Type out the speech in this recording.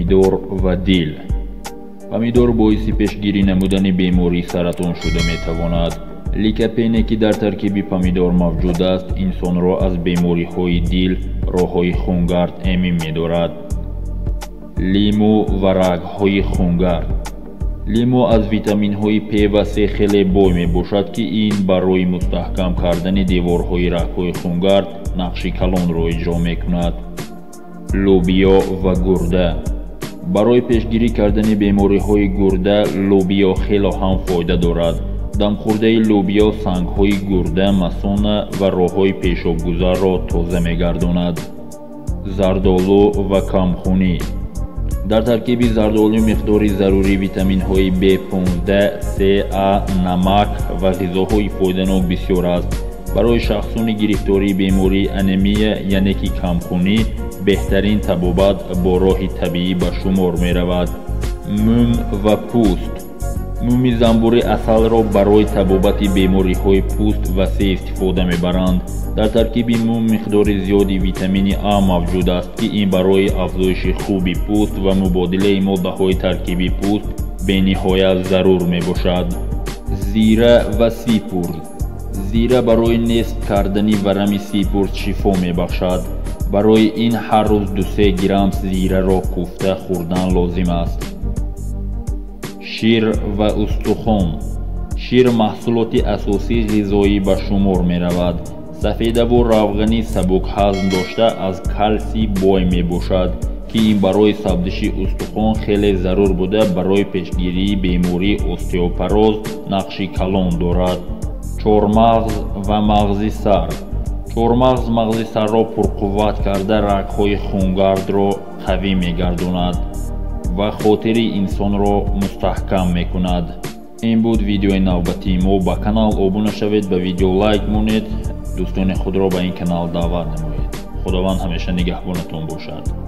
Помидор ва дил. Помидор боиси пешгирӣ намудани бемории саратон шуда метавонад. Ликопене ки дар таркиби помидор мавҷуд аст, инсонро аз бемориҳои дил, роҳҳои хунгард эмин медорад. Лимӯ ва рагҳои хунгард. Лимӯ аз витаминҳои П ва С хеле бой мебошад, ки ин барои мустаҳкам кардани деворҳои рагҳои хунгард нақши калонро иҷро мекунад. Лӯбиё ва гурда. Барои пешгирӣ кардани бемориҳои гурда лӯбиё хело ҳам фоида дорад. Дамхӯрдаи лӯбиё сангҳои гурда, масона ва роҳҳои пешобгузарро тоза мегардонад. Зардолу ва камхунӣ. Дар таркиби зардолу миқдори зарурии витаминҳои B15, С, А, намак ва ғизоҳои фоиданок бисёр аст. Барои шахсони гирифтории бемории анемия, яъне ки камхунӣ, беҳтарин табобат бо роҳи табиӣ ба шумор меравад. Мум ва пӯст. Муми занбури асалро барои табобати бемориҳои пӯст васеъ истифода мебаранд. Дар таркиби мум миқдори зиёди витамини А мавҷуд аст, ки ин барои афзоиши хуби пӯст ва мубодилаи моддаҳои таркиби пӯст бениҳоят зарур мебошад. Зира ва сипурз. Зира барои нест кардани варами сипурз шифо мебахшад. Барои ин ҳар рӯз 2-3 грамм зираро куфта хӯрдан лозим аст. Шир ва устухон. Шир маҳсулоти асосии ғизоӣ ба шумор меравад. Сафедаву равғани сабукҳазм дошта аз калсий бой мебошад, ки ин барои сабзиши устухон хеле зарур буда, барои пешгирии бемории остеопороз нақши калон дорад. Чормағз ва мағзи сар. Чормағз мағзи сарро пурқувват карда, рагҳои хунгардро қавӣ мегардонад ва хотири инсонро мустаҳкам мекунад. Ин буд видеои навбатии мо. Ба канал обуна шавед, ба видео лайк монед, дӯстони худро ба ин канал даъват намоед. Худованд ҳамеша нигаҳбонатон бошад.